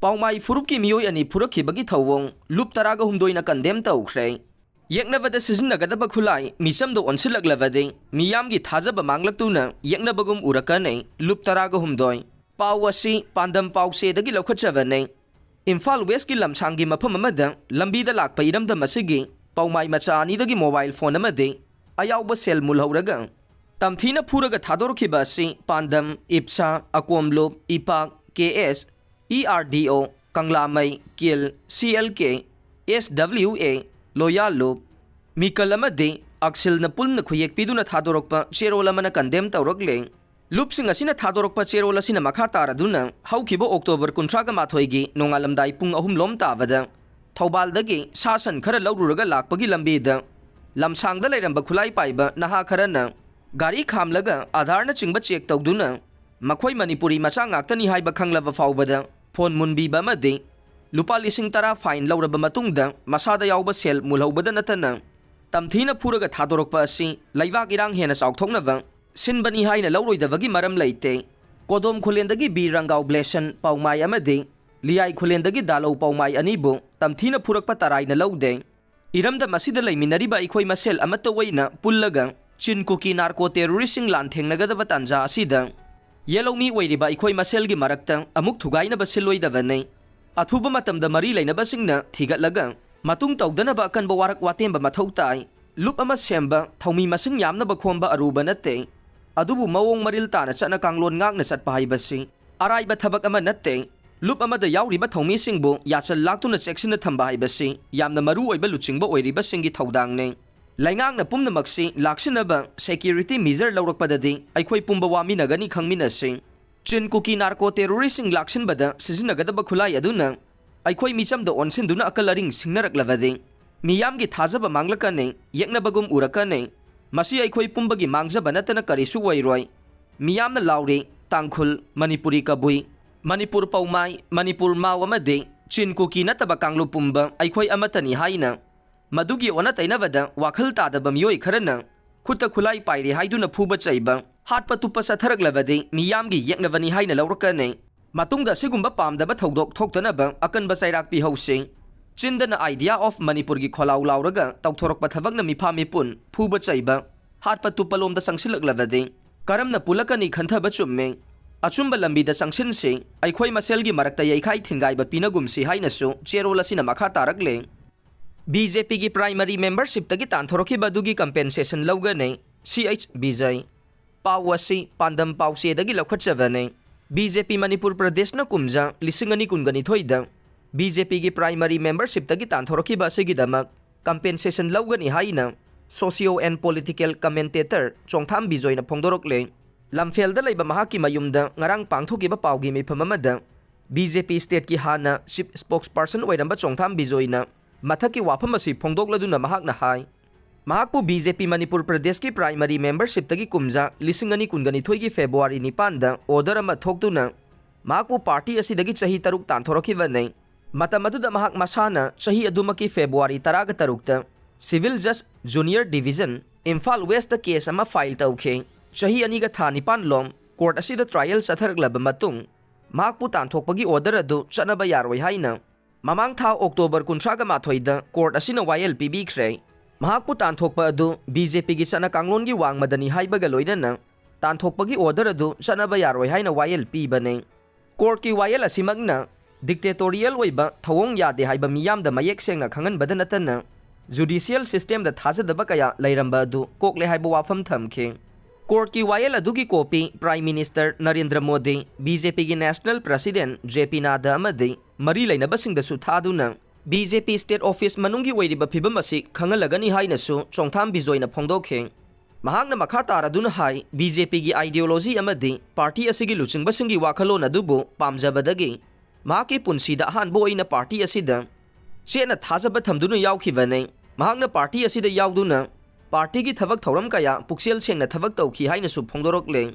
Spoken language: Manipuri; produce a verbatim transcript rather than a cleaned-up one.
ꯄꯥꯎꯃꯥꯏ ꯐꯨꯔꯨꯞꯀꯤ ꯃꯤꯑꯣꯏ ꯑꯅꯤ ꯐꯨꯔꯛꯈꯤꯕꯒꯤ ꯊꯧꯑꯣꯡ ꯂꯨꯞ ꯇꯔꯥꯒ ꯍꯨꯝꯗꯣꯏꯅ ꯀꯟꯗꯦꯝ ꯇꯧꯈ꯭ꯔꯦ꯫ ꯌꯦꯛꯅꯕꯗ ꯁꯤꯖꯤꯟꯅꯒꯗꯕ ꯈꯨꯠꯂꯥꯏ ꯃꯤꯆꯝꯗ ꯑꯣꯟꯁꯤꯜꯂꯛꯂꯕꯗꯤ ꯃꯤꯌꯥꯝꯒꯤ ꯊꯥꯖꯕ ꯃꯥꯡꯂꯛꯇꯨꯅ ꯌꯦꯛꯅꯕꯒꯨꯝ ꯎꯔꯛꯀꯅꯤ꯫ ꯂꯨꯞ ꯇꯔꯥꯒ ꯍꯨꯝꯗꯣꯏ꯫ ꯄꯥꯎ ꯑꯁꯤ ꯄꯥꯟꯗꯝ ꯄꯥꯎꯆꯦꯗꯒꯤ ꯂꯧꯈꯠꯆꯕꯅꯤ꯫ ꯏꯝꯐꯥꯜ ꯋꯦꯁꯀꯤ ꯂꯝꯁꯥꯡꯒꯤ ꯃꯐꯝ ꯑꯃꯗ ꯂꯝꯕꯤꯗ ꯂꯥꯛꯄ ꯏꯔꯝꯗꯝ ꯑꯁꯤꯒꯤ ꯄꯥꯎꯃꯥꯏ ꯃꯆꯥ ꯑꯅꯤꯗꯒꯤ ꯃꯣꯕꯥꯏꯜ ꯐꯣꯟ ꯑꯃꯗꯤ ꯑꯌꯥꯎꯕ ꯁꯦꯜ ꯃꯨꯜꯍꯧꯔꯒ ꯇꯝꯊꯤꯅ ꯐꯨꯔꯒ ꯊꯥꯗꯣꯔꯛꯈꯤꯕ ꯑꯁꯤ ꯄꯥꯟꯗꯝ, ꯏꯞꯁꯥ, ꯑꯀꯣꯝꯂꯨꯞ, ꯏꯄꯥꯛ, ꯀꯦ ꯑꯦꯁ, ꯏ ꯑꯥꯔ ꯗꯤ ꯑꯣ, ꯀꯪꯂꯥꯃꯩ, ꯀꯤꯜ, ꯁꯤ ꯑꯦꯜ ꯀꯦ, ꯑꯦꯁ ꯗꯕ꯭ꯂꯤꯎ ꯑꯦ, ꯂꯣꯌꯥꯂꯨꯞ, ꯃꯤꯀꯜ ꯑꯃꯗꯤ ꯑꯛꯁꯤꯜꯅ ꯄꯨꯟꯅ ꯈꯨꯌꯦꯛ ꯄꯤꯗꯨꯅ ꯊꯥꯗꯣꯔꯛꯄ ꯆꯦꯔꯣꯜ ꯑꯃꯅ ꯀꯟꯗꯦꯝ ꯇꯧꯔꯛꯂꯦ꯫ ꯂꯨꯞꯁꯤꯡ ꯑꯁꯤꯅ ꯊꯥꯗꯣꯔꯛꯄ ꯆꯦꯔꯣꯜ ꯑꯁꯤꯅ ꯃꯈꯥ ꯇꯥꯔꯗꯨꯅ ꯍꯧꯈꯤꯕ ꯑꯣꯛꯇꯣꯕꯔ ꯀꯨꯟꯊ꯭ꯔꯥꯒ ꯃꯥꯊꯣꯏꯒꯤ ꯅꯣꯡꯉꯥꯜꯂꯝꯗꯥꯏ ꯄꯨꯡ ꯑꯍꯨꯝ ꯂꯣꯝ ꯇꯥꯕꯗ ꯊꯧꯕꯥꯜꯗꯒꯤ ꯁꯥ ꯁꯟ ꯈꯔ ꯂꯧꯔꯨꯔꯒ ꯂꯥꯛꯄꯒꯤ ꯂꯝꯕꯤꯗ ꯂꯝꯁꯥꯡꯗ ꯂꯩꯔꯝꯕ ꯈꯨꯠꯂꯥꯏ ꯄꯥꯏꯕ ꯅꯍꯥ ꯈꯔꯅ ꯒꯥꯔꯤ ꯈꯥꯝꯂꯒ ꯑꯥꯙꯥꯔꯅꯆꯤꯡꯕ ꯆꯦꯛ ꯇꯧꯗꯨꯅ ꯃꯈꯣꯏ ꯃꯅꯤꯄꯨꯔꯤ ꯃꯆꯥ ꯉꯥꯛꯇꯅꯤ ꯍꯥꯏꯕ ꯈꯪꯂꯕ ꯐꯥꯎꯕꯗ ꯐꯣꯟ ꯃꯨꯟꯕꯤꯕ ꯑꯃꯗꯤ ꯂꯨꯄꯥ ꯂꯤꯁꯤꯡ ꯇꯔꯥ ꯐꯥꯏꯟ ꯂꯧꯔꯕ ꯃꯇꯨꯡꯗ ꯃꯁꯥꯗ ꯌꯥꯎꯕ ꯁꯦꯜ ꯃꯨꯜꯍꯧꯕꯗ ꯅꯠꯇꯅ ꯇꯝꯊꯤꯅ ꯐꯨꯔꯒ ꯊꯥꯗꯣꯔꯛꯄ ꯑꯁꯤ ꯂꯩꯕꯥꯛ ꯏꯔꯥꯡ ꯍꯦꯟꯅ ꯆꯥꯎꯊꯣꯛꯅꯕ ꯁꯤꯟꯕꯅꯤ ꯍꯥꯏꯅ ꯂꯧꯔꯣꯏꯗꯕꯒꯤ ꯃꯔꯝ ꯂꯩꯇꯦ꯫ ꯀꯣꯗꯣꯝ ꯈꯨꯂꯦꯟꯗꯒꯤ ꯕꯤꯔ ꯔꯪꯒꯥꯎ ꯕ꯭ꯂꯦꯁꯟ ꯄꯥꯎꯃꯥꯏ ꯑꯃꯗꯤ ꯂꯤꯌꯥꯏ ꯈꯨꯂꯦꯟꯗꯒꯤ ꯗꯥꯂꯧ ꯄꯥꯎꯃꯥꯏ ꯑꯅꯤꯕꯨ ꯇꯝꯊꯤꯅ ꯐꯨꯔꯛꯄ ꯇꯔꯥꯏꯅ ꯂꯧꯗꯦ꯫ ꯏꯔꯝꯗꯝ ꯑꯁꯤꯗ ꯂꯩꯃꯤꯟꯅꯔꯤꯕ ꯑꯩꯈꯣꯏ ꯃꯁꯦꯜ ꯑꯃꯠꯇ ꯑꯣꯏꯅ ꯄꯨꯜꯂꯒ ꯆꯤꯟ ꯀꯨꯀꯤ ꯅꯥꯔꯀꯣ ꯇꯦꯔꯣꯔꯤꯁꯁꯤꯡ ꯂꯥꯟꯊꯦꯡꯅꯒꯗꯕ ꯇꯥꯟꯖꯥ ꯑꯁꯤꯗ ꯌꯦꯜꯍꯧꯃꯤ ꯑꯣꯏꯔꯤꯕ ꯑꯩꯈꯣꯏ ꯃꯁꯦꯜꯒꯤ ꯃꯔꯛꯇ ꯑꯃꯨꯛ ꯊꯨꯒꯥꯏꯅꯕ ꯁꯤꯜꯂꯣꯏꯗꯕꯅꯤ꯫ ꯑꯊꯨꯕ ꯃꯇꯝꯗ ꯃꯔꯤ ꯂꯩꯅꯕꯁꯤꯡꯅ ꯊꯤꯒꯠꯂꯒ ꯃꯇꯨꯡ ꯇꯧꯗꯅꯕ ꯑꯀꯟꯕ ꯋꯥꯔꯛ ꯋꯥꯇꯦꯝꯕ ꯃꯊꯧ ꯇꯥꯏ꯫ ꯂꯨꯞ ꯑꯃ ꯁꯦꯝꯕ, ꯊꯧꯃꯤ ꯃꯁꯤꯡ ꯌꯥꯝꯅꯕ ꯈꯣꯝꯕ ꯑꯔꯨꯕ ꯅꯠꯇꯦ꯫ ꯑꯗꯨꯕꯨ ꯃꯑꯣꯡ ꯃꯔꯤꯜ ꯇꯥꯅ ꯆꯠꯅ ꯀꯥꯡꯂꯣꯟ ꯉꯥꯛꯅ ꯆꯠꯄ ꯍꯥꯏꯕꯁꯤ ꯑꯔꯥꯏꯕ ꯊꯕꯛ ꯑꯃ ꯅꯠꯇꯦ꯫ ꯂꯨꯞ ꯑꯃꯗ ꯌꯥꯎꯔꯤꯕ ꯊꯧꯃꯤꯁꯤꯡꯕꯨ ꯌꯥꯆꯜ ꯂꯥꯛꯇꯨꯅ ꯆꯦꯛꯁꯤꯟꯅ ꯊꯝꯕ ꯍꯥꯏꯕꯁꯤ ꯌꯥꯝꯅ ꯃꯔꯨ ꯑꯣꯏꯕ ꯂꯨꯆꯤꯡꯕ ꯑꯣꯏꯔꯤꯕꯁꯤꯡꯒꯤ ꯊꯧꯗꯥꯡꯅꯤ꯫ ꯂꯩꯉꯥꯛꯅ ꯄꯨꯝꯅꯃꯛꯁꯤ ꯂꯥꯛꯁꯤꯟꯅꯕ ꯁꯦꯀ꯭ꯌꯨꯔꯤꯇꯤ ꯃꯤꯖꯔ ꯂꯧꯔꯛꯄꯗꯗꯤ ꯑꯩꯈꯣꯏ ꯄꯨꯝꯕ ꯋꯥꯃꯤꯟꯅꯒꯅꯤ ꯈꯪꯃꯤꯟꯅꯁꯤ꯫ ꯆꯤꯟ ꯀꯨꯀꯤ ꯅꯥꯔꯀꯣ ꯇꯦꯔꯣꯔꯤꯁꯁꯤꯡ ꯂꯥꯛꯁꯤꯟꯕꯗ ꯁꯤꯖꯤꯟꯅꯒꯗꯕ ꯈꯨꯠꯂꯥꯏ ꯑꯗꯨꯅ ꯑꯩꯈꯣꯏ ꯃꯤꯆꯝꯗ ꯑꯣꯟꯁꯤꯟꯗꯨꯅ ꯑꯀꯜ ꯑꯔꯤꯡ ꯁꯤꯡꯅꯔꯛꯂꯕꯗꯤ ꯃꯤꯌꯥꯝꯒꯤ ꯊꯥꯖꯕ ꯃꯥꯡꯂꯛꯀꯅꯤ, ꯌꯦꯛꯅꯕꯒꯨꯝ ꯎꯔꯛꯀꯅꯤ꯫ ꯃꯁꯤ ꯑꯩꯈꯣꯏ ꯄꯨꯝꯕꯒꯤ ꯃꯥꯡꯖꯕ ꯅꯠꯇꯅ ꯀꯔꯤꯁꯨ ꯑꯣꯏꯔꯣꯏ꯫ ꯃꯤꯌꯥꯝꯅ ꯂꯥꯎꯔꯤ, "ꯇꯥꯡꯈꯨꯜ, ꯃꯅꯤꯄꯨꯔꯤ ꯀꯕꯨꯏ, ꯃꯅꯤꯄꯨꯔ ꯄꯧꯃꯥꯏ, ꯃꯅꯤꯄꯨꯔ ꯃꯥꯎ ꯑꯃꯗꯤ ꯆꯤꯟ ꯀꯨꯀꯤ ꯅꯠꯇꯕ ꯀꯥꯡꯂꯨꯞ ꯄꯨꯝꯕ ꯑꯩꯈꯣꯏ ꯑꯃꯠꯇꯅꯤ" ꯍꯥꯏꯅ꯫ ꯃꯗꯨꯒꯤ ꯑꯣꯟꯅ ꯇꯩꯅꯕꯗ ꯋꯥꯈꯜ ꯇꯥꯗꯕ ꯃꯤꯑꯣꯏ ꯈꯔꯅ ꯈꯨꯠꯇ ꯈꯨꯠꯂꯥꯏ ꯄꯥꯏꯔꯤ ꯍꯥꯏꯗꯨꯅ ꯐꯨꯕ ꯆꯩꯕ, ꯍꯥꯠꯄ ꯇꯨꯞꯄ ꯆꯠꯊꯔꯛꯂꯕꯗꯤ ꯃꯤꯌꯥꯝꯒꯤ ꯌꯦꯛꯅꯕꯅꯤ ꯍꯥꯏꯅ ꯂꯧꯔꯛꯀꯅꯤ꯫ ꯃꯇꯨꯡꯗ ꯑꯁꯤꯒꯨꯝꯕ ꯄꯥꯝꯗꯕ ꯊꯧꯗꯣꯛ ꯊꯣꯛꯇꯅꯕ ꯑꯀꯟꯕ ꯆꯩꯔꯥꯛ ꯄꯤꯍꯧꯁꯤ꯫ ꯆꯤꯟꯗꯅ idea of ꯃꯅꯤꯄꯨꯔꯒꯤ ꯈꯣꯜꯂꯥꯎ ꯂꯥꯎꯔꯒ ꯇꯧꯊꯣꯔꯛꯄ ꯊꯕꯛꯅ ꯃꯤꯐꯥ ꯃꯤꯄꯨꯟ ꯐꯨꯕ ꯆꯩꯕ, ꯍꯥꯠꯄ ꯇꯨꯞꯄ ꯂꯣꯝꯗ ꯆꯪꯁꯤꯜꯂꯛꯂꯕꯗꯤ ꯀꯔꯝꯅ ꯄꯨꯜꯂꯛꯀꯅꯤ ꯈꯟꯊꯕ ꯆꯨꯝꯃꯤ꯫ ꯑꯆꯨꯝꯕ ꯂꯝꯕꯤꯗ ꯆꯪꯁꯤꯟꯁꯤ, ꯑꯩꯈꯣꯏ ꯃꯁꯦꯜꯒꯤ ꯃꯔꯛꯇ ꯌꯩꯈꯥꯏ ꯊꯤꯟꯒꯥꯏꯕ ꯄꯤꯅꯒꯨꯝꯁꯤ ꯍꯥꯏꯅꯁꯨ ꯆꯦꯔꯣꯜ ꯑꯁꯤꯅ ꯃꯈꯥ ꯇꯥꯔꯛꯂꯦ꯫ ꯕꯤ ꯖꯦ ꯄꯤꯒꯤ primary membershipꯇꯒꯤ ꯇꯥꯟꯊꯣꯔꯛꯈꯤꯕ ꯑꯗꯨꯒꯤ compensation ꯂꯧꯒꯅꯤ꯫ ꯁꯤ ꯑꯩꯆ ꯕꯤꯖꯣꯏ꯫ ꯄꯥꯎ ꯑꯁꯤ ꯄꯥꯟꯗꯝ ꯄꯥꯎꯆꯦꯗꯒꯤ ꯂꯧꯈꯠꯆꯕꯅꯤ꯫ ꯕꯤ ꯖꯦ ꯄꯤ ꯃꯅꯤꯄꯨꯔ ꯄ꯭ꯔꯗꯦꯁꯅ ꯀꯨꯝꯖꯥ ꯂꯤꯁꯤꯡ ꯑꯅꯤ ꯀꯨꯟꯒ ꯅꯤꯊꯣꯏꯗ ꯕꯤ ꯖꯦ ꯄꯤꯒꯤ primary membershipꯇꯒꯤ ꯇꯥꯟꯊꯣꯔꯛꯈꯤꯕ ꯑꯁꯤꯒꯤꯗꯃꯛ compensation ꯂꯧꯒꯅꯤ ꯍꯥꯏꯅ socio and political commentator ꯆꯣꯡꯊꯥꯝ ꯕꯤꯖꯣꯏꯅ ꯐꯣꯡꯗꯣꯔꯛꯂꯦ꯫ ꯂꯝꯐꯦꯜꯗ ꯂꯩꯕ ꯃꯍꯥꯛꯀꯤ ꯃꯌꯨꯝꯗ ꯉꯔꯥꯡ ꯄꯥꯡꯊꯣꯛꯈꯤꯕ ꯄꯥꯎꯒꯤ ꯃꯤꯐꯝ ꯑꯃꯗ ꯕꯤ ꯖꯦ ꯄꯤ stateꯀꯤ ꯍꯥꯟꯅ chief spokesperson ꯑꯣꯏꯔꯝꯕ ꯆꯣꯡꯊꯥꯝ ꯕꯤꯖꯣꯏꯅ ꯃꯊꯛꯀꯤ ꯋꯥꯐꯝ ꯑꯁꯤ ꯐꯣꯡꯗꯣꯛꯂꯗꯨꯅ ꯃꯍꯥꯛꯅ ꯍꯥꯏ, ꯃꯍꯥꯛꯄꯨ ꯕꯤ ꯖꯦ ꯄꯤ ꯃꯅꯤꯄꯨꯔ ꯄ꯭ꯔꯗꯦꯁꯀꯤ primary membershipꯇꯒꯤ ꯀꯨꯝꯖꯥ ꯂꯤꯁꯤꯡ ꯑꯅꯤ ꯀꯨꯟꯒ ꯅꯤꯊꯣꯏꯒꯤ February ꯅꯤꯄꯥꯟꯗ order ꯑꯃ ꯊꯣꯛꯇꯨꯅ ꯃꯍꯥꯛꯄꯨ party ꯑꯁꯤꯗꯒꯤ ꯆꯍꯤ ꯇꯔꯨꯛ ꯇꯥꯟꯊꯣꯔꯛꯈꯤꯕꯅꯤ꯫ ꯃꯇꯝ ꯑꯗꯨꯗ ꯃꯍꯥꯛ ꯃꯁꯥꯅ ꯆꯍꯤ ꯑꯗꯨꯃꯛꯀꯤ February ꯇꯔꯥꯒ ꯇꯔꯨꯛꯇ Civil Judge Junior Division, Imphal Westꯇ case ꯑꯃ file ꯇꯧꯈꯤ꯫ ꯆꯍꯤ ꯑꯅꯤꯒ ꯊꯥ ꯅꯤꯄꯥꯟ ꯂꯣꯝ court ꯑꯁꯤꯗ trial ꯆꯠꯊꯔꯛꯂꯕ ꯃꯇꯨꯡ, ꯃꯍꯥꯛꯄꯨ ꯇꯥꯟꯊꯣꯛꯄꯒꯤ order ꯑꯗꯨ ꯆꯠꯅꯕ ꯌꯥꯔꯣꯏ ꯍꯥꯏꯅ ꯃꯃꯥꯡ ꯊꯥ October ꯀꯨꯟꯊ꯭ꯔꯥꯒ ꯃꯥꯊꯣꯏꯗ court ꯑꯁꯤꯅ ꯋꯥꯌꯦꯜ ꯄꯤꯕꯤꯈ꯭ꯔꯦ꯫ ꯃꯍꯥꯛꯄꯨ ꯇꯥꯟꯊꯣꯛꯄ ꯑꯗꯨ ꯕꯤ ꯖꯦ ꯄꯤꯒꯤ ꯆꯠꯅ ꯀꯥꯡꯂꯣꯟꯒꯤ ꯋꯥꯡꯃꯗꯅꯤ ꯍꯥꯏꯕꯒ ꯂꯣꯏꯅꯅ ꯇꯥꯟꯊꯣꯛꯄꯒꯤ order ꯑꯗꯨ ꯆꯠꯅꯕ ꯌꯥꯔꯣꯏ ꯍꯥꯏꯅ ꯋꯥꯌꯦꯜ ꯄꯤꯕꯅꯤ꯫ Courtꯀꯤ ꯋꯥꯌꯦꯜ ꯑꯁꯤꯃꯛꯅ dictatorial ꯑꯣꯏꯕ ꯊꯧꯑꯣꯡ ꯌꯥꯗꯦ ꯍꯥꯏꯕ ꯃꯤꯌꯥꯝꯗ ꯃꯌꯦꯛ ꯁꯦꯡꯅ ꯈꯪꯍꯟꯕꯗ ꯅꯠꯇꯅ, judicial systemꯗ ꯊꯥꯖꯗꯕ ꯀꯌꯥ ꯂꯩꯔꯝꯕ ꯑꯗꯨ ꯀꯣꯛꯂꯦ ꯍꯥꯏꯕ ꯋꯥꯐꯝ ꯊꯝꯈꯤ꯫ Courtꯀꯤ ꯋꯥꯌꯦꯜ ꯑꯗꯨꯒꯤ copy Prime Minister Narendra Modi, B J ꯄꯤꯒꯤ National President ꯖꯦ ꯄꯤ ꯅꯥꯗꯥ ꯑꯃꯗꯤ ꯃꯔꯤ ꯂꯩꯅꯕꯁꯤꯡꯗꯁꯨ ꯊꯥꯗꯨꯅ ꯕꯤ ꯖꯦ ꯄꯤ state office ꯃꯅꯨꯡꯒꯤ ꯑꯣꯏꯔꯤꯕ ꯐꯤꯕꯝ ꯑꯁꯤ ꯈꯪꯍꯜꯂꯒꯅꯤ ꯍꯥꯏꯅꯁꯨ ꯆꯣꯡꯊꯥꯝ ꯕꯤꯖꯣꯏꯅ ꯐꯣꯡꯗꯣꯛꯈꯤ꯫ ꯃꯍꯥꯛꯅ ꯃꯈꯥ ꯇꯥꯔꯗꯨꯅ ꯍꯥꯏ, ꯕꯤ ꯖꯦ ꯄꯤꯒꯤ ideology ꯑꯃꯗꯤ party ꯑꯁꯤꯒꯤ ꯂꯨꯆꯤꯡꯕꯁꯤꯡꯒꯤ ꯋꯥꯈꯜꯂꯣꯟ ꯑꯗꯨꯕꯨ ꯄꯥꯝꯖꯕꯗꯒꯤ ꯃꯍꯥꯛꯀꯤ ꯄꯨꯟꯁꯤꯗ ꯑꯍꯥꯟꯕ ꯑꯣꯏꯅ party ꯑꯁꯤꯗ ꯆꯦꯠꯅ ꯊꯥꯖꯕ ꯊꯝꯗꯨꯅ ꯌꯥꯎꯈꯤꯕꯅꯤ꯫ ꯃꯍꯥꯛꯅ party ꯑꯁꯤꯗ ꯌꯥꯎꯗꯨꯅ partyꯒꯤ ꯊꯕꯛ ꯊꯧꯔꯝ ꯀꯌꯥ ꯄꯨꯛꯆꯦꯜ ꯁꯦꯡꯅ ꯊꯕꯛ ꯇꯧꯈꯤ ꯍꯥꯏꯅꯁꯨ ꯐꯣꯡꯗꯣꯔꯛꯂꯦ꯫